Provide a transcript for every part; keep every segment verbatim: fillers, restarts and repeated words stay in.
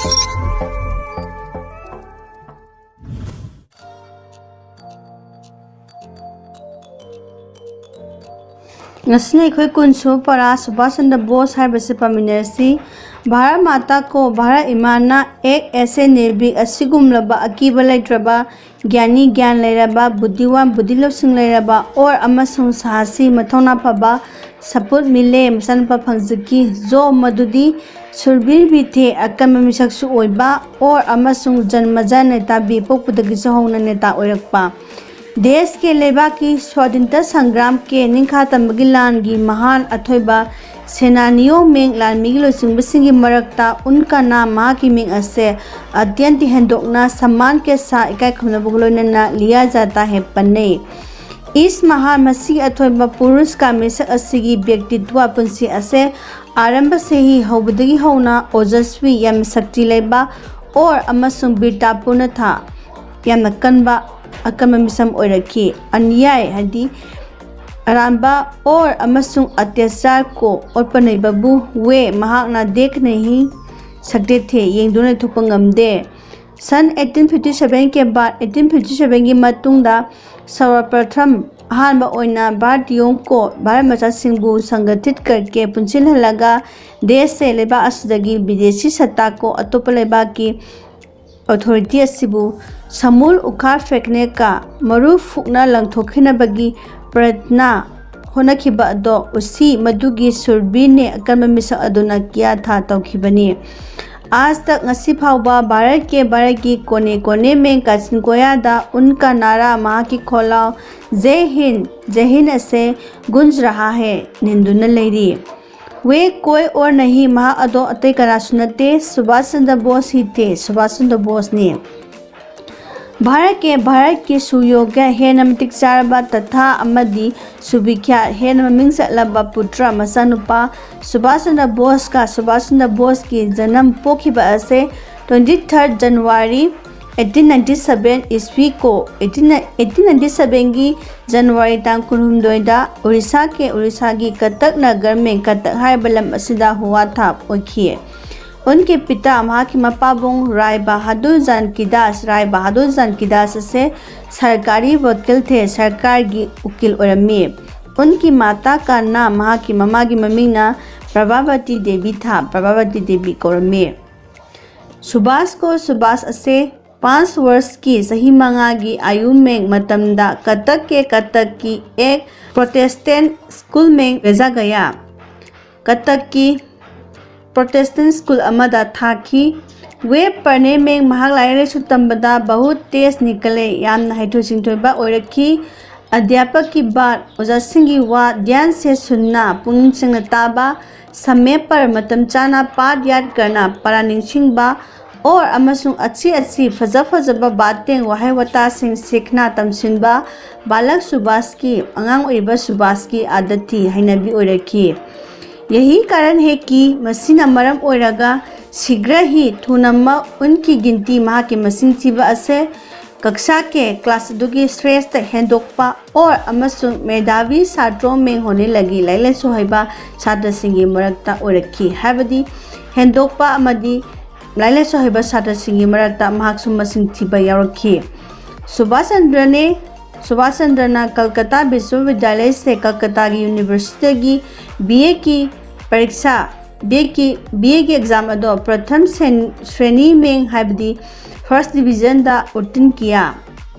ꯉꯁꯤꯅ ꯑꯩꯈꯣꯏ ꯀꯨꯟꯁꯨꯕ ꯄꯔꯥ ꯁꯨꯕꯥꯁ ꯆꯟꯗ꯭ꯔ ꯕꯣꯁ ꯍꯥꯏꯕꯁꯤ ꯄꯥꯃꯤꯟꯅꯔꯁꯤ꯫ ꯚꯥꯔꯠ ꯃꯥꯇꯥ ꯀꯣ, ꯚꯥꯔꯠ ꯏꯃꯥꯅ ꯑꯦꯛ ꯑꯦꯁꯦ ꯅꯤꯔꯚꯤꯛ ꯑꯁꯤꯒꯨꯝꯂꯕ ꯑꯀꯤꯕ ꯂꯩꯇ꯭ꯔꯕ ꯒ꯭ꯌꯥꯅꯤ ꯒ꯭ꯌꯥꯟ ꯂꯩꯔꯕ, ꯕꯨꯗꯤꯋꯥꯟ ꯕꯨꯗꯤ ꯂꯧꯁꯤꯡ ꯂꯩꯔꯕ, ꯑꯣꯔ ꯑꯃꯁꯨꯡ ꯁꯥꯍꯁꯤ ꯃꯊꯧꯅꯥ ꯐꯕ ꯁꯄꯨꯠ ꯃꯤꯂꯦ ꯃꯆꯥꯅꯨꯄꯥ ꯐꯪꯖꯈꯤ꯫ ꯖꯣ ꯃꯗꯨꯗꯤ ꯁꯨꯔꯕꯤꯔ ꯕꯤꯊꯦ ꯑꯀꯟꯕ ꯃꯤꯁꯛꯁꯨ ꯑꯣꯏꯕ, ꯑꯣꯔ ꯑꯃꯁꯨꯡ ꯖꯟꯃꯖ ꯅꯦꯇꯥꯕꯤ ꯄꯣꯛꯄꯗꯒꯤꯁꯨ ꯍꯧꯅ ꯅꯦꯇꯥ ꯑꯣꯏꯔꯛꯄ꯫ ꯗꯦꯁꯀꯤ ꯂꯩꯕꯥꯛꯀꯤ ꯁ꯭ꯋꯥꯙꯤꯟꯇ ꯁꯪꯒ꯭ꯔꯥꯝꯒꯤ ꯅꯤꯡꯈꯥ ꯇꯝꯕꯒꯤ ꯂꯥꯟꯒꯤ ꯃꯍꯥꯟ ꯑꯊꯣꯏꯕ ꯁꯦꯅꯥꯅꯤꯌꯣ ꯃꯤꯡ ꯂꯥꯟꯃꯤꯒꯤ ꯂꯨꯆꯤꯡꯕꯁꯤꯡꯒꯤ ꯃꯔꯛꯇ ꯎꯟꯀꯅꯥ ꯃꯍꯥꯛꯀꯤ ꯃꯤꯡ ꯑꯁꯦ ꯑꯇ꯭ꯌꯟꯇ ꯍꯦꯟꯗꯣꯛꯅ ꯁꯃꯥꯟ ꯀꯦ ꯁꯥ ꯏꯀꯥꯏ ꯈꯨꯝꯅꯕꯒ ꯂꯣꯏꯅꯅ ꯂꯤꯌꯥ ꯖꯥꯇꯥ ꯍꯦ ꯄꯟꯅꯦ꯫ ꯏꯁ ꯃꯍꯥꯟ ꯃꯁꯤꯒꯤ ꯑꯊꯣꯏꯕ ꯄꯨꯔꯨꯁꯀ ꯃꯤꯁꯛ ꯑꯁꯤꯒꯤ ꯕ꯭ꯌꯛꯇꯤꯠꯋ ꯄꯨꯟꯁꯤ ꯑꯁꯦ ꯑꯥꯔꯝꯕ ꯁꯦꯍꯤ ꯍꯧꯕꯗꯒꯤ ꯍꯧꯅ ꯑꯣꯖꯁ꯭ꯋꯤ ꯌꯥꯝꯅ ꯁꯛꯇꯤ ꯂꯩꯕ ꯑꯣꯔ ꯑꯃꯁꯨꯡ ꯕꯤꯔꯇꯥꯄꯨꯔꯅ ꯊꯥ ꯌꯥꯝꯅ ꯀꯟꯕ ꯑꯀꯟꯕ ꯃꯤꯁꯛ ꯑꯣꯏꯔꯛꯈꯤ꯫ ꯑꯟꯌꯥꯏ ꯍꯥꯏꯗꯤ ꯑꯔꯥꯟꯕ ꯑꯣꯔ ꯑꯃꯁꯨꯡ ꯑꯇ꯭ꯌꯥꯆꯥꯔ ꯀꯣ ꯑꯣꯠꯄ ꯅꯩꯕꯕꯨ ꯋꯦ ꯃꯍꯥꯛꯅ ꯗꯦꯈ ꯅꯍꯤ ꯁꯛꯇꯦ ꯊꯦ ꯌꯦꯡꯗꯨꯅ ꯊꯣꯛꯄ ꯉꯝꯗꯦ꯫ ꯁꯟ ꯑꯩꯠꯇꯤꯟ ꯐꯤꯐꯇꯤ ꯁꯚꯦꯟ ꯀꯦ ꯕꯥꯗ ꯑꯩꯠꯇꯤꯟ ꯐꯤꯐꯇꯤ ꯁꯚꯦꯟꯒꯤ ꯃꯇꯨꯡꯗ ꯁꯔꯕꯄ꯭ꯔꯊꯝ ꯑꯍꯥꯟꯕ ꯑꯣꯏꯅ ꯚꯥꯔꯠ ꯌꯣꯡ ꯀꯣ ꯚꯥꯔꯠ ꯃꯆꯥꯁꯤꯡꯕꯨ ꯁꯪꯒꯊꯤꯠ ꯀꯔꯀꯦ ꯄꯨꯟꯁꯤꯜꯍꯜꯂꯒ ꯗꯦꯁꯁꯦ ꯂꯩꯕꯥꯛ ꯑꯁꯤꯗꯒꯤ ꯕꯤꯗꯦꯁꯤ ꯁꯠꯇꯥ ꯀꯣ ꯑꯇꯣꯞꯄ ꯂꯩꯕꯥꯛꯀꯤ ꯑꯣꯊꯣꯔꯤꯇꯤ ꯑꯁꯤꯕꯨ ꯁꯃꯨꯜ ꯎꯈꯥ ꯐꯦꯛꯅꯦꯀ ꯃꯔꯨ ꯐꯨꯛꯅ ꯂꯪꯊꯣꯛꯈꯤꯅꯕꯒꯤ ꯄ꯭ꯔꯌꯠꯅ ꯍꯣꯠꯅꯈꯤꯕ ꯑꯗꯣ ꯎꯁꯤ ꯃꯗꯨꯒꯤ ꯁꯨꯔꯕꯤꯔꯅꯦ ꯑꯀꯟꯕ ꯃꯤꯁꯛ ꯑꯗꯨꯅ ꯀꯤꯌꯥ ꯊꯥ ꯇꯧꯈꯤꯕꯅꯤ꯫ ꯑꯥꯖ ꯇꯛ ꯉꯁꯤ ꯐꯥꯎꯕ ꯚꯥꯔꯠꯀꯤ ꯚꯥꯔꯠꯀꯤ ꯀꯣꯅꯦ ꯀꯣꯅꯦ ꯃꯦꯡ ꯀꯥꯆꯤꯟ ꯀꯣꯌꯥꯗ ꯎꯟ ꯀ ꯅꯥꯔꯥ ꯃꯍꯥꯛꯀꯤ ꯈꯣꯜꯂꯥꯎ ꯖꯦ ꯍꯤꯟ ꯖꯦ ꯍꯤꯟ ꯑꯁꯦ ꯒꯨꯟꯖ ꯔꯍꯥ ꯍꯦ ꯅꯤꯟꯗꯨꯅ ꯂꯩꯔꯤ꯫ ꯋꯦ ꯀꯣꯏ ꯑꯣꯔ ꯅꯍꯤ ꯃꯍꯥꯛ ꯑꯗꯣ ꯑꯇꯩ ꯀꯅꯥꯁꯨ ꯅꯠꯇꯦ ꯁꯨꯚꯥꯁ ꯆꯟꯗ꯭ꯔ ꯕꯣꯁ ꯍꯤ ꯊꯦ ꯁꯨꯚꯥꯁ ꯆꯟꯗ꯭ꯔ ꯕꯣꯁꯅꯤ꯫ ꯚꯥꯔꯠꯀꯤ ꯚꯥꯔꯠꯀꯤ ꯁꯨꯌꯣꯒ꯭ꯌ ꯍꯦꯟꯅ ꯃꯇꯤꯛ ꯆꯥꯔꯕ ꯇꯊꯥ ꯑꯃꯗꯤ ꯁꯨꯕꯤꯈ꯭ꯌꯥꯠ ꯍꯦꯟꯅ ꯃꯃꯤꯡ ꯆꯠꯂꯕ ꯄꯨꯇ꯭ꯔ ꯃꯆꯥꯅꯨꯄꯥ ꯁꯨꯚꯥꯁ ꯆꯟꯗ꯭ꯔ ꯕꯣꯁꯀ ꯁꯨꯚꯥꯁ ꯆꯟꯗ꯭ꯔ ꯕꯣꯁꯀꯤ ꯖꯅꯝ ꯄꯣꯛꯈꯤꯕ ꯑꯁꯦ twenty third January eighteen ninety seven ꯏꯁ꯭ꯋꯤ ꯀꯣ eighteen ninety sevenꯒꯤ ꯖꯅꯋꯥꯔꯤ ꯇꯥꯡ ꯀꯨꯟꯍꯨꯝꯗꯣꯏꯗ ꯑꯣꯔꯤꯁꯥ ꯀꯦ ꯑꯣꯔꯤꯁꯥꯒꯤ ꯀꯇꯛ ꯅꯒꯔ ꯃꯦꯟ ꯀꯇꯛ ꯍꯥꯏꯔꯤꯕ ꯂꯝ ꯑꯁꯤꯗ ꯍꯨꯋꯥ ꯊꯥꯞ ꯑꯣꯏꯈꯤ꯫ ꯎꯟꯀꯤ ꯄꯤꯇꯥ, ꯃꯍꯥꯛꯀꯤ ꯃꯄꯥꯕꯨꯡ ꯔꯥꯏ ꯕꯍꯥꯗꯨꯔ ꯖꯥꯟꯀꯤꯗꯥꯁ, ꯔꯥꯏ ꯕꯍꯥꯗꯨꯔ ꯖꯥꯟꯀꯤꯗꯥꯁ ꯑꯁꯦ ꯁꯔꯀꯥꯔꯤ ꯋꯀꯤꯜ ꯊꯦ, ꯁꯔꯀꯥꯔꯒꯤ ꯎꯀꯤꯜ ꯑꯣꯏꯔꯝꯃꯤ꯫ ꯎꯟꯀꯤ ꯃꯥꯇꯥ ꯀꯥ ꯅꯥꯝ, ꯃꯍꯥꯛꯀꯤ ꯃꯃꯥꯒꯤ ꯃꯃꯤꯡꯅ ꯄ꯭ꯔꯚꯥꯕꯇꯤ ꯗꯦꯕꯤ ꯊꯥ, ꯄ꯭ꯔꯚꯥꯕꯇꯤ ꯗꯦꯕꯤ ꯀꯧꯔꯝꯃꯤ꯫ ꯁꯨꯕꯥꯁ ꯀꯣ ꯁꯨꯕꯥꯁ ꯑꯁꯦ ꯄꯥꯟꯆ ꯋꯔꯁꯀꯤ, ꯆꯍꯤ ꯃꯉꯥꯒꯤ ꯑꯌꯨ ꯃꯦꯡ ꯃꯇꯝꯗ ꯀꯇꯛ ꯀꯦ ꯀꯇꯛꯀꯤ ꯑꯦꯛ ꯄ꯭ꯔꯣꯇꯦꯁꯇꯦꯟ ꯁ꯭ꯀꯨꯜ ꯃꯦꯡ ꯚꯦꯖꯥ ꯒꯌꯥ, ꯀꯇꯛꯀꯤ ꯄ꯭ꯔꯣꯇꯦꯁꯇꯦꯟ ꯁ꯭ꯀꯨꯜ ꯑꯃꯗ ꯊꯥꯈꯤ꯫ ꯋꯦ ꯄꯔꯅꯦ ꯃꯦꯡ ꯃꯍꯥꯛ ꯂꯥꯏꯔꯤꯛ ꯂꯥꯏꯁꯨ ꯇꯝꯕꯗ ꯕꯍꯨꯠ ꯇꯦꯖ ꯅꯤꯀꯂꯦ, ꯌꯥꯝꯅ ꯍꯩꯊꯣꯏ ꯁꯤꯡꯊꯣꯏꯕ ꯑꯣꯏꯔꯛꯈꯤ꯫ ꯑꯗ꯭ꯌꯥꯄꯛꯀꯤ ꯕꯥꯠ, ꯑꯣꯖꯥꯁꯤꯡꯒꯤ ꯋꯥ, ꯙ꯭ꯌꯥꯟ ꯁꯦ ꯁꯨꯟꯅ, ꯄꯨꯛꯅꯤꯡ ꯆꯪꯅ ꯇꯥꯕ, ꯁꯃꯦ ꯄꯔ, ꯃꯇꯝ ꯆꯥꯅ ꯄꯥꯠ ꯌꯥꯠ ꯀꯔꯅ, ꯄꯔꯥ ꯅꯤꯡꯁꯤꯡꯕ, ꯑꯣꯔ ꯑꯃꯁꯨꯡ ꯑꯁꯤ ꯑꯁꯤ ꯐꯖ ꯐꯖꯕ ꯕꯥꯇꯦꯡ ꯋꯥꯍꯩ ꯋꯥꯇꯥꯁꯤꯡ ꯁꯤꯈꯅ ꯇꯝꯁꯤꯟꯕ, ꯕꯥꯂꯛ ꯁꯨꯕꯥꯁꯀꯤ, ꯑꯉꯥꯡ ꯑꯣꯏꯔꯤꯕ ꯁꯨꯕꯥꯁꯀꯤ ꯑꯥꯗꯠ ꯊꯤ, ꯍꯩꯅꯕꯤ ꯑꯣꯏꯔꯛꯈꯤ꯫ ꯌꯍꯤ ꯀꯥꯔꯟ ꯍꯦ ꯀꯤ, ꯃꯁꯤꯅ ꯃꯔꯝ ꯑꯣꯏꯔꯒ ꯁꯤꯒ꯭ꯔ ꯍꯤ, ꯊꯨꯅꯃꯛ, ꯎꯟꯀꯤ ꯒꯤꯟꯇꯤ, ꯃꯍꯥꯛꯀꯤ ꯃꯁꯤꯡ ꯊꯤꯕ ꯑꯁꯦ ꯀꯛꯁꯥ ꯀꯦ, ꯀ꯭ꯂꯥꯁ ꯑꯗꯨꯒꯤ ꯁ꯭ꯔꯦꯁꯇ ꯍꯦꯟꯗꯣꯛꯄ ꯑꯣꯔ ꯑꯃꯁꯨꯡ ꯃꯦꯙꯥꯕꯤ ꯁꯥꯇ꯭ꯔꯣ ꯃꯦꯡ ꯍꯣꯅꯦ ꯂꯒꯤ, ꯂꯥꯏꯔꯤꯛ ꯂꯥꯏꯁꯨ ꯍꯩꯕ ꯁꯥꯇ꯭ꯔꯁꯤꯡꯒꯤ ꯃꯔꯛꯇ ꯑꯣꯏꯔꯛꯈꯤ ꯍꯥꯏꯕꯗꯤ ꯍꯦꯟꯗꯣꯛꯄ ꯑꯃꯗꯤ ꯂꯥꯏꯔꯤꯛ ꯂꯥꯏꯁꯨ ꯍꯩꯕ ꯁꯥꯇ꯭ꯔꯁꯤꯡꯒꯤ ꯃꯔꯛꯇ ꯃꯍꯥꯛꯁꯨ ꯃꯁꯤꯡ ꯊꯤꯕ ꯌꯥꯎꯔꯛꯈꯤ꯫ ꯁꯨꯕꯥꯁ ꯆꯟꯗ꯭ꯔꯅꯦ, ꯁꯨꯕꯥꯁ ꯆꯟꯗ꯭ꯔꯅ ꯀꯜꯀꯇꯥ ꯕꯤꯁ꯭ꯋꯕꯤꯗ꯭ꯌꯥꯂꯌ ꯁꯦ, ꯀꯜꯀꯇꯥꯒꯤ ꯌꯨꯅꯤꯚꯔꯁꯤꯇꯤꯗꯒꯤ ꯕꯤ ꯑꯦꯒꯤ ꯄꯔꯤꯈ꯭ꯌꯥ, ꯕꯤ ꯑꯦꯒꯤ, ꯕꯤ ꯑꯦꯒꯤ ꯑꯦꯛꯖꯥꯝ ꯑꯗꯣ ꯄ꯭ꯔꯊꯝ ꯁꯦꯟ-, ꯁ꯭ꯔꯦꯅꯤ ꯃꯦꯡ ꯍꯥꯏꯕꯗꯤ ꯐꯥꯔꯁ ꯗꯤꯕꯤꯖꯟꯗ ꯎꯠꯇꯤꯟ ꯀꯤꯌꯥ,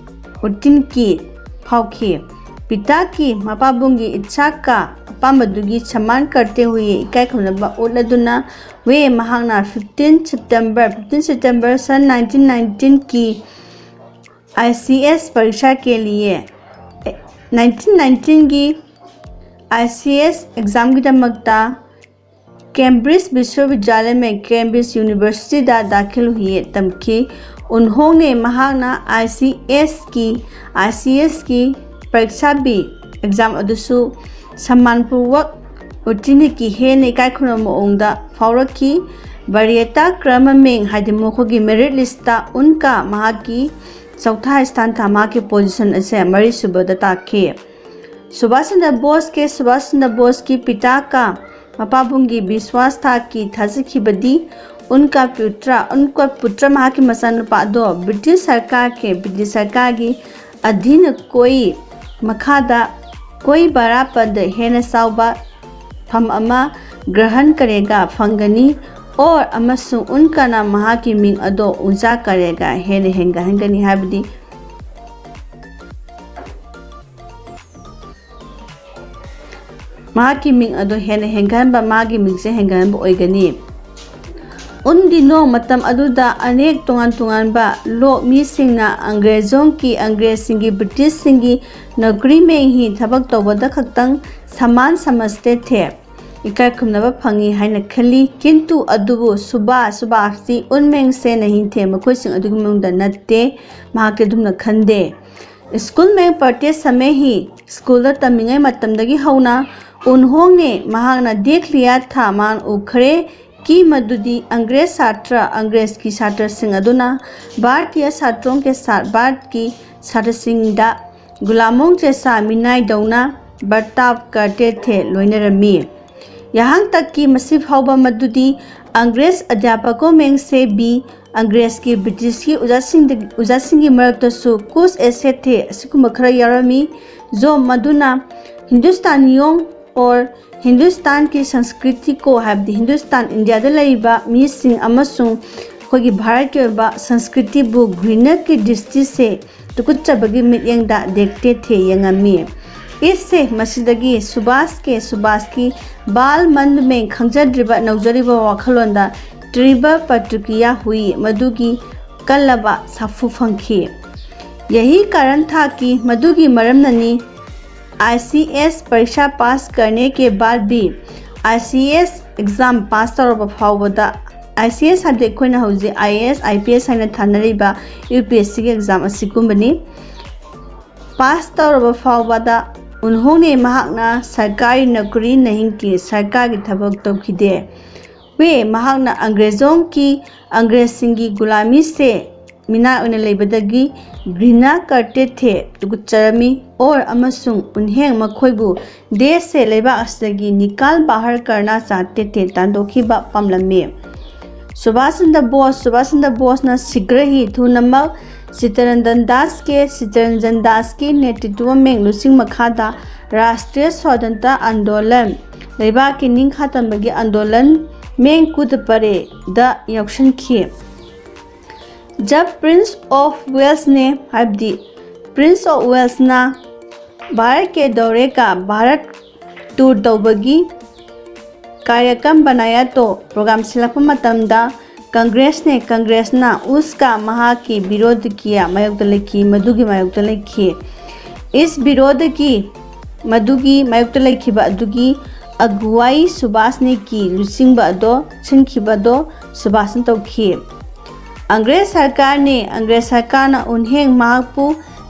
ꯎꯠꯇꯤꯟ ꯀꯤ ꯐꯥꯎꯈꯤ꯫ ꯄꯤꯇꯥꯀꯤ, ꯃꯄꯥꯕꯨꯡꯒꯤ ꯏꯠꯁꯥꯀꯥ ꯑꯄꯥꯝꯕꯗꯨꯒꯤ ꯁꯃꯥꯟ ꯀꯔꯇꯦ ꯍꯨꯏꯌꯦ, ꯏꯀꯥꯏ ꯈꯨꯝꯅꯕ ꯎꯠꯂꯗꯨꯅ ꯋꯦ ꯃꯍꯥꯛꯅ fifteen September, fifteen September ꯁꯟ nineteen nineteen ꯀꯤ ꯑꯥꯏ ꯁꯤ ꯑꯦꯁ ꯄꯔꯤꯈ꯭ꯌꯥ ꯀꯦ ꯂꯤꯌꯦ, nineteen nineteen ꯒꯤ I C S ꯑꯦꯛꯖꯥꯝꯒꯤꯗꯃꯛꯇ Cambridge ꯕꯤꯁ꯭ꯋꯕꯤꯗ꯭ꯌꯥꯂꯌ May, Cambridge ꯌꯨꯅꯤꯚꯔꯁꯤꯇꯤꯗ ꯗꯥꯈꯤꯜ ꯍꯨꯏꯌꯦ ꯇꯝꯈꯤ꯫ ꯎꯟꯍꯣꯡꯅꯦ ꯃꯍꯥꯛꯅ ꯑꯥꯏ ꯁꯤ ꯑꯦꯁꯀꯤ, ꯑꯥꯏ ꯁꯤ ꯑꯦꯁꯀꯤ ꯄꯔꯤꯈ꯭ꯌꯥ ꯕꯤ ꯑꯦꯛꯖꯥꯝ ꯑꯗꯨꯁꯨ ꯁꯃꯥꯟꯄꯨꯔꯋꯛ ꯎꯇꯤꯅꯤꯀꯤ ꯍꯦꯟꯅ ꯏꯀꯥꯏ ꯈꯨꯝꯅꯕ ꯃꯑꯣꯡꯗ ꯐꯥꯎꯔꯛꯈꯤ꯫ ꯕꯔꯤꯌꯦꯇꯥ ꯀ꯭ꯔꯃ ꯃꯦꯡ ꯍꯥꯏꯗꯤ ꯃꯈꯣꯏꯒꯤ ꯃꯦꯔꯤꯠ ꯂꯤꯁꯇ ꯎꯟꯀ ꯃꯍꯥꯛꯀꯤ ꯆꯧꯊꯥ ꯁ꯭ꯊꯥꯟ ꯊꯥ, ꯃꯍꯥꯛꯀꯤ ꯄꯣꯖꯤꯁꯟ ꯑꯁꯦ ꯃꯔꯤꯁꯨꯕꯗ ꯇꯥꯈꯤ꯫ ꯁꯨꯕꯥꯁ ꯆꯟꯗ꯭ꯔ ꯕꯣꯁꯀꯤ, ꯁꯨꯕꯥꯁ ꯆꯟꯗ꯭ꯔ ꯕꯣꯁꯀꯤ ꯄꯤꯇꯥꯀ ꯃꯄꯥꯕꯨꯡꯒꯤ ꯕꯤꯁ꯭ꯋꯥꯁ ꯊꯥꯛꯀꯤ ꯊꯥꯖꯈꯤꯕꯗꯤ ꯎꯟꯀꯥ ꯄꯨꯇ꯭ꯔ, ꯎꯟꯀꯥ ꯄꯨꯇ꯭ꯔ ꯃꯍꯥꯛꯀꯤ ꯃꯆꯥꯅꯨꯄꯥ ꯑꯗꯣ ꯕ꯭ꯔꯤꯇꯤꯁ ꯁꯔꯀꯥꯔꯒꯤ, ꯕ꯭ꯔꯤꯇꯤꯁ ꯁꯔꯀꯥꯔꯒꯤ ꯑꯙꯤꯟ ꯀꯣꯏ ꯃꯈꯥꯗ ꯀꯣꯏ ꯕꯔꯥ ꯄꯗ ꯍꯦꯟꯅ ꯆꯥꯎꯕ ꯐꯝ ꯑꯃ ꯒ꯭ꯔꯍꯟ ꯀꯔꯦꯒꯥ ꯐꯪꯒꯅꯤ꯫ ꯑꯣꯔ ꯑꯃꯁꯨꯡ ꯎꯟꯀꯥꯅ ꯃꯍꯥꯛꯀꯤ ꯃꯤꯡ ꯑꯗꯣ ꯎꯟꯖꯥ ꯀꯔꯦꯒꯥ ꯍꯦꯟꯅ ꯍꯦꯟꯒꯠꯍꯟꯒꯅꯤ, ꯍꯥꯏꯕꯗꯤ ꯃꯍꯥꯛꯀꯤ ꯃꯤꯡ ꯑꯗꯨ ꯍꯦꯟꯅ ꯍꯦꯟꯒꯠꯍꯟꯕ, ꯃꯥꯒꯤ ꯃꯤꯡꯁꯦ ꯍꯦꯟꯒꯠꯍꯟꯕ ꯑꯣꯏꯒꯅꯤ꯫ ꯎꯟ ꯗꯤꯅꯣ ꯃꯇꯝ ꯑꯗꯨꯗ ꯑꯅꯦꯛ ꯇꯣꯉꯥꯟ ꯇꯣꯉꯥꯟꯕ ꯂꯣꯛ ꯃꯤꯁꯤꯡꯅ ꯑꯪꯒ꯭ꯔꯦꯖꯣꯡꯒꯤ, ꯑꯪꯒ꯭ꯔꯦꯖꯁꯤꯡꯒꯤ, ꯕ꯭ꯔꯤꯇꯤꯁꯁꯤꯡꯒꯤ ꯅꯧꯀ꯭ꯔꯤ ꯃꯦꯡꯍꯤ ꯊꯕꯛ ꯇꯧꯕꯗ ꯈꯛꯇꯪ ꯁꯃꯥꯟ ꯁꯃꯁꯇꯦ ꯊꯦ, ꯏꯀꯥꯏ ꯈꯨꯝꯅꯕ ꯐꯪꯏ ꯍꯥꯏꯅ ꯈꯜꯂꯤ꯫ ꯀꯤꯟꯇꯨ ꯑꯗꯨꯕꯨ ꯁꯨꯕꯥ, ꯁꯨꯕꯥꯁꯇꯤ ꯎꯟ ꯃꯦꯡꯁꯦ ꯅꯍꯤꯟ ꯊꯦ, ꯃꯈꯣꯏꯁꯤꯡ ꯑꯗꯨꯒꯤ ꯃꯅꯨꯡꯗ ꯅꯠꯇꯦ꯫ ꯃꯍꯥꯛꯇꯤ ꯑꯗꯨꯝꯅ ꯈꯟꯗꯦ꯫ ꯁ꯭ꯀꯨꯜ ꯃꯦꯡ ꯄꯔꯇꯦ ꯁꯃꯦ ꯍꯤ, ꯁ꯭ꯀꯨꯜꯗ ꯇꯝꯃꯤꯉꯩ ꯃꯇꯝꯗꯒꯤ ꯍꯧꯅ ꯎꯟꯍꯣꯡꯅꯦ ꯃꯍꯥꯛꯅ ꯗꯦꯈ ꯂꯤꯌꯥ ꯊꯥ, ꯃꯥꯟ ꯎꯈ꯭ꯔꯦ ꯀꯤ ꯃꯗꯨꯗꯤ ꯑꯪꯒ꯭ꯔꯦꯖ ꯁꯥꯇ꯭ꯔ, ꯑꯪꯒ꯭ꯔꯦꯖꯀꯤ ꯁꯥꯇ꯭ꯔꯁꯤꯡ ꯑꯗꯨꯅ ꯚꯥꯔꯠꯀꯤ ꯁꯥꯇ꯭ꯔꯣꯡ ꯀꯦ ꯁꯥꯠ, ꯚꯥꯔꯠꯀꯤ ꯁꯥꯇ꯭ꯔꯁꯤꯡꯗ ꯒꯨꯂꯥꯃꯣꯡ ꯆꯦꯁꯥ ꯃꯤꯅꯥꯏꯗꯧꯅ ꯕꯔꯇꯥꯞ ꯀꯔꯇꯦ ꯊꯦ ꯂꯣꯏꯅꯔꯝꯃꯤ꯫ ꯌꯥꯍꯥꯡ ꯇꯛꯀꯤ ꯃꯁꯤ ꯐꯥꯎꯕ ꯃꯗꯨꯗꯤ ꯑꯪꯒ꯭ꯔꯦꯖ ꯑꯙ꯭ꯌꯥꯄꯀꯣ ꯃꯦꯡꯁꯦ ꯕꯤ, ꯑꯪꯒ꯭ꯔꯦꯖꯀꯤ ꯕ꯭ꯔꯤꯇꯤꯁꯀꯤ ꯑꯣꯖꯥꯁꯤꯡꯗ, ꯑꯣꯖꯥꯁꯤꯡꯒꯤ ꯃꯔꯛꯇꯁꯨ ꯀꯨꯁ ꯑꯦꯁꯦ ꯊꯦ ꯑꯁꯤꯒꯨꯝꯕ ꯈꯔ ꯌꯥꯎꯔꯝꯃꯤ꯫ ꯖꯣ ꯃꯗꯨꯅ ꯍꯤꯟꯗꯨꯁꯇꯥꯅꯤꯌꯣꯡ ꯑꯣꯔ ꯍꯤꯟꯗꯨꯁꯇꯥꯟꯒꯤ ꯁꯪꯁꯀ꯭ꯔꯤꯇꯤ ꯀꯣ, ꯍꯥꯏꯕꯗꯤ ꯍꯤꯟꯗꯨꯁꯇꯥꯟ ꯏꯟꯗꯤꯌꯥꯗ ꯂꯩꯔꯤꯕ ꯃꯤꯁꯤꯡ ꯑꯃꯁꯨꯡ ꯑꯩꯈꯣꯏꯒꯤ ꯚꯥꯔꯠꯀꯤ ꯑꯣꯏꯕ ꯁꯪꯁꯀ꯭ꯔꯤꯇꯤꯕꯨ ꯘ꯭ꯔꯤꯅꯀꯤ ꯗ꯭ꯔꯤꯁꯇꯤꯁꯦ, ꯇꯨꯀꯠꯆꯕꯒꯤ ꯃꯤꯠꯌꯦꯡꯗ ꯗꯦꯈꯇꯦ ꯊꯦ ꯌꯦꯡꯉꯝꯃꯤ꯫ ꯏꯁꯁꯦ ꯃꯁꯤꯗꯒꯤ ꯁꯨꯕꯥꯁ ꯀꯦ ꯁꯨꯕꯥꯁꯀꯤ ꯕꯥꯜ ꯃꯟꯗ ꯃꯦꯡ ꯈꯪꯖꯗ꯭ꯔꯤꯕ ꯅꯧꯖꯔꯤꯕ ꯋꯥꯈꯜꯂꯣꯟꯗ ꯇ꯭ꯔꯤꯕ ꯄ꯭ꯔꯇꯤꯀ꯭ꯔꯤꯌꯥ ꯍꯨꯏ, ꯃꯗꯨꯒꯤ ꯀꯜꯂꯕ ꯁꯥꯐꯨ ꯐꯪꯈꯤ꯫ ꯌꯍꯤ ꯀꯥꯔꯟ ꯊꯥ ꯀꯤ, ꯃꯗꯨꯒꯤ ꯃꯔꯝꯅꯅꯤ ꯑꯥꯏ ꯁꯤ ꯑꯦꯁ ꯄꯔꯤꯈꯥ pass ꯀꯔꯅꯦ K ꯕꯥꯗ V, I C S exam pass ꯇꯧꯔꯕ ꯐꯥꯎꯕꯗ, ꯑꯥꯏ ꯁꯤ ꯑꯦꯁ ꯍꯥꯏꯕꯗꯤ ꯑꯩꯈꯣꯏꯅ ꯍꯧꯖꯤꯛ I A S, I P S ꯍꯥꯏꯅ ꯊꯥꯅꯔꯤꯕ ꯌꯨ ꯄꯤ ꯑꯦꯁ ꯁꯤꯒꯤ ꯑꯦꯛꯖꯥꯝ ꯑꯁꯤꯒꯨꯝꯕꯅꯤ꯫ ꯄꯥꯁ ꯇꯧꯔꯕ ꯐꯥꯎꯕꯗ ꯎꯟꯍꯣꯡꯅꯦ ꯃꯍꯥꯛꯅ ꯁꯔꯀꯥꯔꯤ ꯅꯧꯀꯔꯤ ꯅꯍꯤꯡ ꯀꯤ, ꯁꯔꯀꯥꯔꯒꯤ ꯊꯕꯛ ꯇꯧꯈꯤꯗꯦ꯫ ꯋꯦ ꯃꯍꯥꯛꯅ ꯑꯪꯒ꯭ꯔꯦꯖꯣꯡꯒꯤ, ꯑꯪꯒ꯭ꯔꯦꯖꯁꯤꯡꯒꯤ ꯒꯨꯂꯥꯃꯤꯁꯦ ꯃꯤꯅꯥꯏ ꯑꯣꯏꯅ ꯂꯩꯕꯗꯒꯤ ꯘ꯭ꯔꯤꯅꯥ ꯀꯔꯇꯦ ꯊꯦ, ꯇꯨꯀꯠꯆꯔꯝꯃꯤ꯫ ꯑꯣꯔ ꯑꯃꯁꯨꯡ ꯎꯟꯍꯦꯡ ꯃꯈꯣꯏꯕꯨ ꯗꯦꯁꯁꯦ, ꯂꯩꯕꯥꯛ ꯑꯁꯤꯗꯒꯤ ꯅꯤꯀꯥꯜ ꯕꯥꯍꯔ ꯀꯔꯅꯥ ꯆꯥꯇꯦ ꯊꯦ, ꯇꯥꯟꯊꯣꯛꯈꯤꯕ ꯄꯥꯝꯂꯝꯃꯤ꯫ ꯁꯨꯚꯥꯁ ꯆꯟꯗ꯭ꯔ ꯕꯣꯁ ꯁꯨꯚꯥꯁ ꯆꯟꯗ꯭ꯔ ꯕꯣꯁꯅ ꯁꯤꯒ꯭ꯔꯍꯤ ꯊꯨꯅꯃꯛ ꯆꯤꯇꯔꯟꯖꯟ ꯗꯥꯁꯀꯤ ꯆꯤꯇꯔꯟꯖꯟ ꯗꯥꯁꯀꯤ ꯅꯦꯇ꯭ꯔꯤꯇ꯭ꯋ ꯃꯦꯡ ꯂꯨꯆꯤꯡ ꯃꯈꯥꯗ ꯔꯥꯁꯇ꯭ꯔꯤꯌ ꯁ꯭ꯋꯥꯗꯟꯇ ꯑꯟꯗꯣꯂꯟ, ꯂꯩꯕꯥꯛꯀꯤ ꯅꯤꯡꯈꯥ ꯇꯝꯕꯒꯤ ꯑꯟꯗꯣꯂꯟ ꯃꯦꯡ ꯀꯨꯗ ꯄꯔꯦꯗ ꯌꯥꯎꯁꯤꯟꯈꯤ꯫ ꯖꯕ ꯄ꯭ꯔꯤꯟꯁ ꯑꯣꯐ ꯋꯦꯜꯁꯅꯦ ꯍꯥꯏꯕꯗꯤ ꯄ꯭ꯔꯤꯟꯁ ꯑꯣꯐ ꯋꯦꯜꯁꯅ ꯚꯥꯔꯠ ꯀꯦ ꯗꯧꯔꯦ ꯀꯥ ꯚꯥꯔꯠ ꯇꯨꯔ ꯇꯧꯕꯒꯤ ꯀꯥꯔꯌꯀ꯭ꯔꯝ ꯕꯅꯥꯌꯥꯇꯣ ꯄ꯭ꯔꯣꯒ꯭ꯔꯥꯝ ꯁꯤꯜꯂꯛꯄ ꯃꯇꯝꯗ ꯀꯪꯒ꯭ꯔꯦꯁꯅꯦ ꯀꯪꯒ꯭ꯔꯦꯁꯅ ꯎꯁꯀ ꯃꯍꯥꯛꯀꯤ ꯕꯤꯔꯣꯙꯀꯤꯌꯥ ꯃꯥꯌꯣꯛꯇ ꯂꯩꯈꯤ ꯃꯗꯨꯒꯤ ꯃꯥꯌꯣꯛꯇ ꯂꯩꯈꯤ꯫ ꯏꯁ ꯕꯤꯔꯣꯙꯀꯤ ꯃꯗꯨꯒꯤ ꯃꯥꯌꯣꯛꯇ ꯂꯩꯈꯤꯕ ꯑꯗꯨꯒꯤ ꯑꯒꯨꯋꯥꯏ ꯁꯨꯚꯥꯁꯅꯦꯀꯤ ꯂꯨꯆꯤꯡꯕ ꯑꯗꯣ ꯁꯤꯟꯈꯤꯕ ꯑꯗꯣ ꯁꯨꯚꯥꯁꯅ ꯇꯧꯈꯤ꯫ ꯑꯪꯒ꯭ꯔꯦꯖ ꯁꯔꯀꯥꯔꯅꯤ꯫ ꯑꯪꯒ꯭ꯔꯦꯖ ꯁꯔꯀꯥꯔꯅ ꯎꯟꯍꯦꯡ ꯃꯍꯥꯛꯄꯨ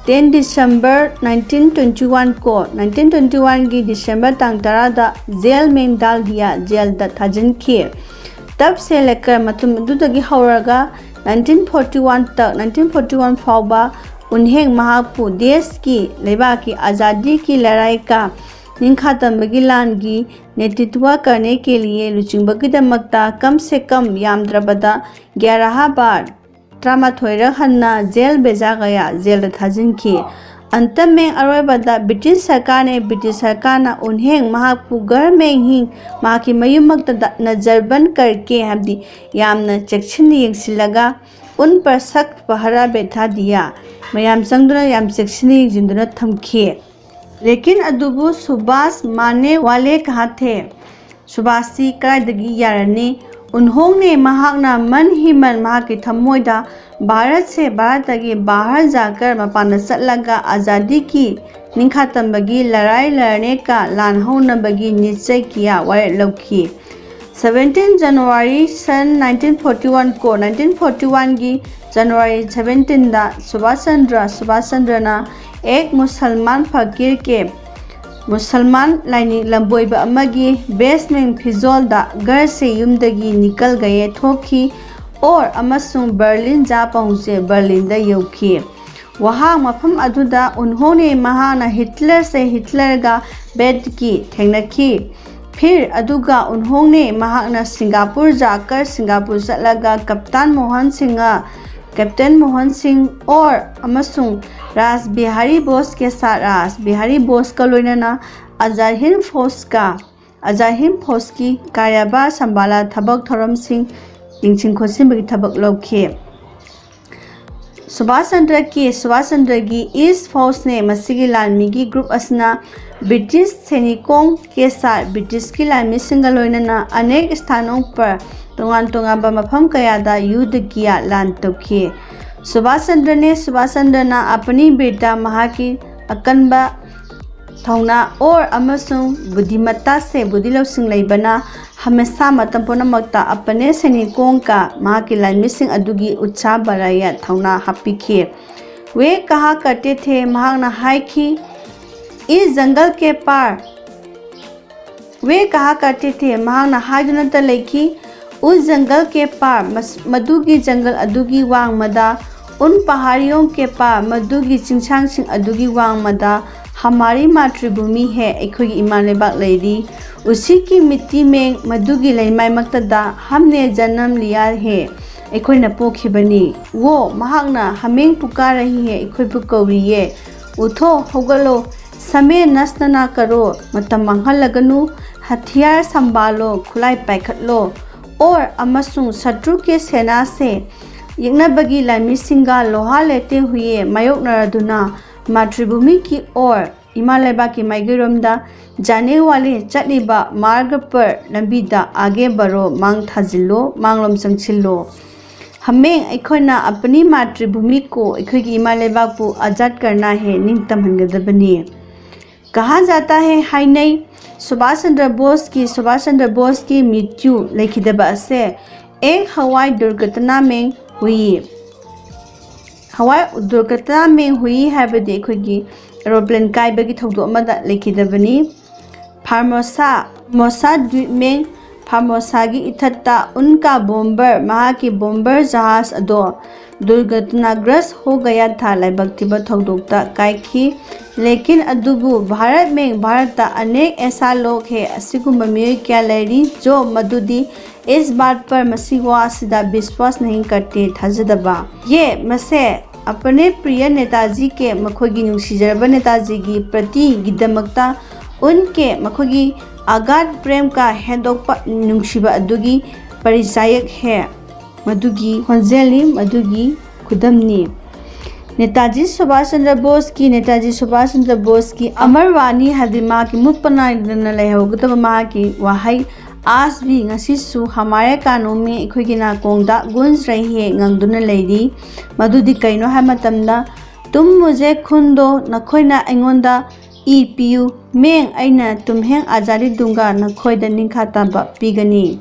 ten December nineteen twenty one ꯀꯣ nineteen twenty one ꯒꯤ December ꯇꯥꯡ ꯇꯔꯥꯗ ꯖꯦꯜ ꯃꯦꯡ ꯗꯥꯜ ꯗꯤꯌꯥ ꯖꯦꯜꯗ ꯊꯥꯖꯤꯟꯈꯤ꯫ ꯇꯞ ꯁꯦ ꯂꯦꯀꯔ ꯃꯇꯝ ꯑꯗꯨꯗꯒꯤ ꯍꯧꯔꯒ nineteen forty one ꯇ nineteen forty one ꯐꯥꯎꯕ ꯎꯟꯍꯦꯡ ꯃꯍꯥꯛꯄꯨ ꯗꯦꯁꯀꯤ ꯂꯩꯕꯥꯛꯀꯤ ꯑꯖꯥꯗꯤꯒꯤ ꯂꯔꯥꯏ ꯀꯥ ꯅꯤꯡꯈꯥ ꯇꯝꯕꯒꯤ ꯂꯥꯟꯒꯤ ꯅꯦꯇ꯭ꯔꯤꯇ꯭ꯋ ꯀꯔꯅꯦ ꯀꯦ ꯂꯤꯌꯦ ꯂꯨꯆꯤꯡꯕꯒꯤꯗꯃꯛꯇ ꯀꯝ ꯁꯦ ꯀꯝ ꯌꯥꯝꯗ꯭ꯔꯕꯗ ꯒ꯭ꯌꯥꯔꯥꯍ ꯕꯥꯔ ꯇꯔꯥꯃꯥꯊꯣꯏꯔꯛ ꯍꯟꯅ ꯖꯦꯜ ꯚꯦꯖꯥ ꯒꯌꯥ ꯖꯦꯜꯗ ꯊꯥꯖꯤꯟꯈꯤ꯫ ꯑꯟꯇꯃꯦꯡ ꯑꯔꯣꯏꯕꯗ ꯕ꯭ꯔꯤꯇꯤꯁ ꯁꯔꯀꯥꯔꯅ ꯕ꯭ꯔꯤꯇꯤꯁ ꯁꯔꯀꯥꯔꯅ ꯎꯟꯍꯦꯡ ꯃꯍꯥꯛꯄꯨ ꯘꯔ ꯃꯦꯡ ꯍꯤꯡ ꯃꯍꯥꯛꯀꯤ ꯃꯌꯨꯝꯃꯛꯇꯗ ꯅꯖꯔꯕꯟ ꯀꯔꯀꯦ ꯍꯥꯏꯕꯗꯤ ꯌꯥꯝꯅ ꯆꯦꯛꯁꯤꯟꯅ ꯌꯦꯡꯁꯤꯜꯂꯒ ꯎꯟ ꯄꯔꯁꯛ ꯄꯍꯔꯥ ꯕꯦꯊꯥ ꯗꯤꯌꯥ ꯃꯌꯥꯝ ꯆꯪꯗꯨꯅ ꯌꯥꯝ ꯆꯦꯛꯁꯤꯟꯅ ꯌꯦꯡꯁꯤꯟꯗꯨꯅ ꯊꯝꯈꯤ꯫ ꯂꯦꯀꯤꯟ ꯑꯗꯨꯕꯨ ꯁꯨꯚꯥꯁ ꯃꯥꯅꯦ ꯋꯥꯂꯦ ꯀꯍꯥ ꯊꯦ? ꯁꯨꯚꯥꯁꯁꯤ ꯀꯗꯥꯏꯗꯒꯤ ꯌꯥꯔꯅꯤ? ꯎꯟꯍꯣꯡꯅꯦ ꯃꯍꯥꯛꯅ ꯃꯟ ꯍꯤ ꯃꯟ ꯃꯍꯥꯛꯀꯤ ꯊꯃꯣꯏꯗ ꯚꯥꯔꯠꯁꯦ ꯚꯥꯔꯠꯇꯒꯤ ꯕꯥꯍꯔ ꯖꯥꯀꯔ ꯃꯄꯥꯟꯗ ꯆꯠꯂꯒ ꯑꯖꯥꯗꯤꯒꯤ ꯅꯤꯡꯈꯥ ꯇꯝꯕꯒꯤ ꯂꯔꯥꯏ ꯂꯔꯅꯦ ꯀꯥ ꯂꯥꯟ ꯍꯧꯅꯕꯒꯤ ꯅꯤꯆꯩ ꯀꯤꯌꯥ ꯋꯥꯔꯦꯞ ꯂꯧꯈꯤ꯫ Seventeen January ꯁꯟ nineteen forty one ꯀꯣ nineteen forty one ꯒꯤ January seventeenꯗ ꯁꯨꯚꯥꯁ ꯆꯟꯗ꯭ꯔ ꯁꯨꯚꯥꯁ ꯆꯟꯗ꯭ꯔꯅ ꯑꯦꯛ ꯃꯨꯁꯜꯃꯥꯟ ꯐꯀꯤꯔ ꯀꯦ ꯃꯨꯁꯜꯃꯥꯟ ꯂꯥꯏꯅꯤꯡ ꯂꯝꯕꯣꯏꯕ ꯑꯃꯒꯤ ꯕꯦꯁꯃꯦꯟ ꯐꯤꯖꯣꯜꯗ ꯘꯔꯁꯦ ꯌꯨꯝꯗꯒꯤ ꯅꯤꯀꯜ ꯒꯌꯦ ꯊꯣꯛꯈꯤ꯫ ꯑꯣꯔ ꯑꯃꯁꯨꯡ ꯕꯔꯂꯤꯟ ꯖꯥ ꯄꯥꯎꯁꯦ ꯕꯔꯂꯤꯟꯗ ꯌꯧꯈꯤ꯫ ꯋꯥꯍꯥꯡ ꯃꯐꯝ ꯑꯗꯨꯗ ꯎꯟꯍꯣꯡꯅꯦ ꯃꯍꯥꯛꯅ ꯍꯤꯠꯂꯔꯁꯦ ꯍꯤꯠꯂꯔꯒ ꯕꯦꯠꯀꯤ ꯊꯦꯡꯅꯈꯤ꯫ फिर ꯑꯗꯨꯒ उन्होंने ꯃꯍꯥꯛꯅ ꯁꯤꯡꯒꯥꯄꯨꯔ ꯖꯥꯀꯔ ꯁꯤꯡꯒꯥꯄꯨꯔ ꯆꯠꯂꯒ ꯀꯞꯇꯥꯟ ꯃꯣꯍꯟ ꯁꯤꯡꯒ ꯀꯦꯞꯇꯦꯟ ꯃꯣꯍꯟ ꯁꯤꯡ ꯑꯣꯔ ꯑꯃꯁꯨꯡ ꯔꯥꯖ ꯕꯤꯍꯥꯔꯤ ꯕꯣꯁ ꯀꯦ ꯁꯥꯠ ꯔꯥꯖ ꯕꯤꯍꯥꯔꯤ ꯕꯣꯁꯀ ꯂꯣꯏꯅꯅ ꯑꯖꯥꯗ ꯍꯤꯟꯗ ꯐꯣꯔꯁꯀ ꯑꯖꯥꯗ ꯍꯤꯟꯗ ꯐꯣꯔꯁꯀꯤ ꯀꯥꯔꯌꯥꯕꯥꯔ ꯁꯝꯕꯥꯂꯥ ꯊꯕꯛ ꯊꯧꯔꯝꯁꯤꯡ ꯌꯦꯡꯁꯤꯟ ꯈꯣꯠꯆꯤꯟꯕꯒꯤ ꯊꯕꯛ ꯂꯧꯈꯤ꯫ ꯁꯨꯚꯥꯁ ꯆꯟꯗ꯭ꯔ ꯀꯦ ꯁꯨꯚꯥꯁ ꯆꯟꯗ꯭ꯔꯒꯤ ꯏꯁ ꯐꯣꯔꯁꯅꯦ꯫ ꯃꯁꯤꯒꯤ ꯂꯥꯟꯃꯤꯒꯤ ꯒ꯭ꯔꯨꯞ ꯑꯁꯤꯅ ꯕ꯭ꯔꯤꯇꯤꯁ ꯁꯦꯅꯤꯀꯣꯡ ꯀꯦ ꯁꯥꯠ ꯕ꯭ꯔꯤꯇꯤꯁꯀꯤ ꯂꯥꯟꯃꯤꯁꯤꯡꯒ ꯂꯣꯏꯅꯅ ꯑꯅꯦꯛ ꯁ꯭ꯊꯥꯅꯣꯡ ꯄꯔ ꯇꯣꯉꯥꯟ ꯇꯣꯉꯥꯟꯕ ꯃꯐꯝ ꯀꯌꯥꯗ ꯌꯨꯗ ꯀꯤꯌꯥ ꯂꯥꯟ ꯇꯧꯈꯤ꯫ ꯁꯨꯚꯥꯁ ꯆꯟꯗ꯭ꯔꯅꯦ ꯁꯨꯚꯥꯁ ꯆꯟꯗ꯭ꯔꯅ ꯑꯄꯅꯤ ꯕꯤꯔꯇꯥ ꯃꯍꯥꯛꯀꯤ ꯑꯀꯟꯕ ꯊꯧꯅꯥ ꯑꯣꯔ ꯑꯃꯁꯨꯡ ꯕꯨꯙꯤꯃꯠꯇꯥꯁꯦ ꯕꯨꯙꯤ ꯂꯧꯁꯤꯡ ꯂꯩꯕꯅ ꯍꯃꯦꯁꯥ ꯃꯇꯝ ꯄꯨꯝꯅꯃꯛꯇ ꯑꯄꯅꯦ ꯁꯦꯅꯤꯀꯣꯡ ꯀ ꯃꯍꯥꯛꯀꯤ ꯂꯥꯟꯃꯤꯁꯤꯡ ꯑꯗꯨꯒꯤ ꯎꯠꯁꯥ ꯕꯔꯥꯌꯥ ꯊꯧꯅꯥ ꯍꯥꯞꯄꯤꯈꯤ꯫ ꯋꯦ ꯀꯍꯥ ꯀꯔꯇꯦ ꯊꯦ ꯃꯍꯥꯛꯅ ꯍꯥꯏꯈꯤ, ꯏꯁ ꯖꯪꯒꯜ ꯀꯦ ꯄꯥꯔ ꯋꯦ ꯀꯍꯥ ꯀꯔꯇꯦ ꯊꯦ ꯃꯍꯥꯛꯅ ꯍꯥꯏꯗꯨꯅꯇ ꯂꯩꯈꯤ꯫ ꯎꯁ ꯖꯪꯒꯜ ꯀꯦ ꯄꯥꯔ ꯃꯗꯨꯒꯤ ꯖꯪꯒꯜ ꯑꯗꯨꯒꯤ ꯋꯥꯡꯃꯗ ꯎꯟ ꯄꯍꯥꯔꯤꯌꯣꯡ ꯀꯦ ꯄꯥꯔ ꯃꯗꯨꯒꯤ ꯆꯤꯡꯁꯥꯡꯁꯤꯡ ꯑꯗꯨꯒꯤ ꯋꯥꯡꯃꯗ ꯍꯃꯥꯔꯤ ꯃꯥꯇ꯭ꯔꯤꯚꯨꯃꯤ ꯍꯦ ꯑꯩꯈꯣꯏꯒꯤ ꯏꯃꯥ ꯂꯩꯕꯥꯛ ꯂꯩꯔꯤ꯫ ꯎꯁꯤꯀꯤ ꯃꯤꯠꯇꯤ ꯃꯦꯡ ꯃꯗꯨꯒꯤ ꯂꯩꯃꯥꯏꯃꯛꯇꯗ ꯍꯝꯅꯦ ꯖꯅꯝ ꯂꯤꯌꯥ ꯍꯦ ꯑꯩꯈꯣꯏꯅ ꯄꯣꯛꯈꯤꯕꯅꯤ꯫ ꯋꯣ ꯃꯍꯥꯛꯅ ꯍꯃꯦꯡ ꯄꯨꯀꯥꯔ ꯔꯍꯤ ꯍꯦ ꯑꯩꯈꯣꯏꯕꯨ ꯀꯧꯔꯤꯌꯦ꯫ ꯎꯊꯣ ꯍꯧꯒꯠꯂꯣ꯫ ꯁꯃꯦ ꯅꯁꯅꯅꯥ ꯀꯔꯣ ꯃꯇꯝ ꯃꯥꯡꯍꯜꯂꯒꯅꯨ꯫ ꯍꯊꯤꯌꯥꯔ ꯁꯝꯕꯥꯂꯣ ꯈꯨꯠꯂꯥꯏ ꯄꯥꯏꯈꯠꯂꯣ꯫ ꯑꯣꯔ ꯑꯃꯁꯨꯡ ꯁꯇ꯭ꯔꯨ ꯀꯦ ꯁꯦꯅꯥꯁꯦ ꯌꯦꯛꯅꯕꯒꯤ ꯂꯥꯟꯃꯤꯁꯤꯡꯒ ꯂꯣꯍꯥ ꯂꯦꯇꯦ ꯍꯨꯌꯦ ꯃꯥꯌꯣꯛꯅꯔꯗꯨꯅ ꯃꯥꯇ꯭ꯔꯤꯚꯨꯃꯤ ꯀꯤ ꯑꯣꯔ ꯏꯃꯥ ꯂꯩꯕꯥꯛꯀꯤ ꯃꯥꯏꯀꯩꯔꯣꯝꯗ ꯖꯥꯅꯦ ꯋꯥꯂꯦ ꯆꯠꯂꯤꯕ ꯃꯥꯔꯒ ꯄꯔ ꯂꯝꯕꯤꯗ ꯑꯥꯒꯦ ꯕꯔꯣ ꯃꯥꯡ ꯊꯥꯖꯤꯜꯂꯣ ꯃꯥꯡꯂꯣꯝ ꯆꯪꯁꯤꯜꯂꯣ꯫ ꯍꯃꯦꯡ ꯑꯩꯈꯣꯏꯅ ꯑꯄꯅꯤ ꯃꯥꯇ꯭ꯔꯤꯚꯨꯃꯤ ꯀꯣ ꯑꯩꯈꯣꯏꯒꯤ ꯏꯃꯥ ꯂꯩꯕꯥꯛꯄꯨ ꯑꯖꯥꯗ ꯀꯔꯅꯥ ꯍꯦ ꯅꯤꯡꯇꯝꯍꯟꯒꯗꯕꯅꯤ꯫ ꯀꯍꯥ ꯖꯥꯇꯥ ꯍꯦ ꯍꯥꯏꯅꯩ꯫ ꯁꯨꯚꯥꯁ ꯆꯟꯗ꯭ꯔ ꯕꯣꯁꯀꯤ ꯁꯨꯚꯥꯁ ꯆꯟꯗ꯭ꯔ ꯕꯣꯁꯀꯤ ꯃ꯭ꯌꯨꯇ꯭ꯌꯨ ꯂꯩꯈꯤꯗꯕ ꯑꯁꯦ ꯑꯦꯛ ꯍꯋꯥꯏ ꯗꯨꯔꯒꯇꯅꯥ ꯃꯦꯡ ꯍꯨꯏ ꯍꯋꯥꯏ ꯗꯨꯔꯒꯇꯅꯥ ꯃꯦꯡ ꯍꯨꯏ ꯍꯥꯏꯕꯗꯤ ꯑꯩꯈꯣꯏꯒꯤ ꯑꯦꯔꯣꯄ꯭ꯂꯦꯟ ꯀꯥꯏꯕꯒꯤ ꯊꯧꯗꯣꯛ ꯑꯃꯗ ꯂꯩꯈꯤꯗꯕꯅꯤ꯫ ꯐꯥꯔꯃꯣꯁꯥ ꯐꯥꯔꯃꯣꯁꯥ ꯗ꯭ꯋꯤꯞ ꯃꯦꯡ ꯐꯥꯔꯃꯣꯁꯥꯒꯤ ꯏꯊꯠꯇ ꯎꯟꯀꯥ ꯕꯣꯝꯕꯔ ꯃꯍꯥꯛꯀꯤ ꯕꯣꯝꯕꯔ ꯖꯍꯥꯖ ꯑꯗꯣ ꯗꯨꯔꯒꯇꯅꯥꯒ꯭ꯔꯁ ꯍꯣ ꯒꯌꯥ ꯊꯥ ꯂꯥꯏꯕꯛ ꯊꯤꯕ ꯊꯧꯗꯣꯛꯇ ꯀꯥꯏꯈꯤ꯫ ꯂꯦꯀꯤꯟ ꯑꯗꯨꯕꯨ ꯚꯥꯔꯠ ꯃꯦꯡ ꯚꯥꯔꯠꯇ ꯑꯅꯦꯛ ꯑꯦꯁꯥ ꯂꯣꯛ ꯍꯦ, ꯑꯁꯤꯒꯨꯝꯕ ꯃꯤꯑꯣꯏ ꯀꯌꯥ ꯂꯩꯔꯤ, ꯖꯣ ꯃꯗꯨꯗꯤ ꯏꯁ ꯕꯥꯠ ꯄꯔ, ꯃꯁꯤ ꯋꯥ ꯑꯁꯤꯗ ꯕꯤꯁ꯭ꯋꯥꯁ ꯅꯍꯤ ꯀꯔꯇꯦ, ꯊꯥꯖꯗꯕ꯫ ꯌꯦ ꯃꯁꯦ ꯑꯄꯅꯦ ꯄ꯭ꯔꯤꯌ ꯅꯦꯇꯥꯖꯤ ꯀꯦ, ꯃꯈꯣꯏꯒꯤ ꯅꯨꯡꯁꯤꯖꯔꯕ ꯅꯦꯇꯥꯖꯤꯒꯤ ꯄ꯭ꯔꯇꯤꯒꯤꯗꯃꯛꯇ, ꯎꯟꯀꯦ, ꯃꯈꯣꯏꯒꯤ ꯑꯒꯥꯠ ꯄ꯭ꯔꯦꯝ ꯀꯥ, ꯍꯦꯟꯗꯣꯛꯄ ꯅꯨꯡꯁꯤꯕ ꯑꯗꯨꯒꯤ ꯄꯔꯤꯆꯥꯌꯛ ꯍꯦ, ꯃꯗꯨꯒꯤ ꯈꯣꯟꯖꯦꯜꯅꯤ, ꯃꯗꯨꯒꯤ ꯈꯨꯗꯝꯅꯤ꯫ ꯅꯦꯇꯥꯖꯤ ꯁꯨꯚꯥꯁ ꯆꯟꯗ꯭ꯔ ꯕꯣꯁꯀꯤ, ꯅꯦꯇꯥꯖꯤ ꯁꯨꯚꯥꯁ ꯆꯟꯗ꯭ꯔ ꯕꯣꯁꯀꯤ ꯑꯃꯔ ꯋꯥꯅꯤ ꯍꯥꯏꯕꯗꯤ ꯃꯍꯥꯛꯀꯤ ꯃꯨꯠꯄ ꯅꯥꯏꯗꯅ ꯂꯩꯍꯧꯒꯗꯕ ꯃꯍꯥꯛꯀꯤ ꯋꯥꯍꯩ, "ꯑꯥꯖ ꯚꯤ, ꯉꯁꯤꯁꯨ, ꯍꯃꯥꯔꯦ ꯀꯥꯅꯣ ꯃꯦ, ꯑꯩꯈꯣꯏꯒꯤ ꯅꯥꯀꯣꯡꯗ, ꯒꯨꯟꯖ ꯔꯍꯤ ꯍꯦ, ꯉꯪꯗꯨꯅ ꯂꯩꯔꯤ"꯫ ꯃꯗꯨꯗꯤ ꯀꯩꯅꯣ ꯍꯥꯏꯕ ꯃꯇꯝꯗ, "ꯇꯨꯝ ꯃꯨꯖꯦ ꯈꯨꯟ ꯗꯣ, ꯅꯈꯣꯏꯅ ꯑꯩꯉꯣꯟꯗ ꯏ ꯄꯤꯌꯨ, ꯃꯦꯡ, ꯑꯩꯅ ꯇꯨꯝꯍꯦꯡ ꯑꯥꯖꯥꯗꯤ ꯗꯨꯡꯒꯥ, ꯅꯈꯣꯏꯗ ꯅꯤꯡꯈꯥ ꯇꯝꯕ ꯄꯤꯒꯅꯤ"꯫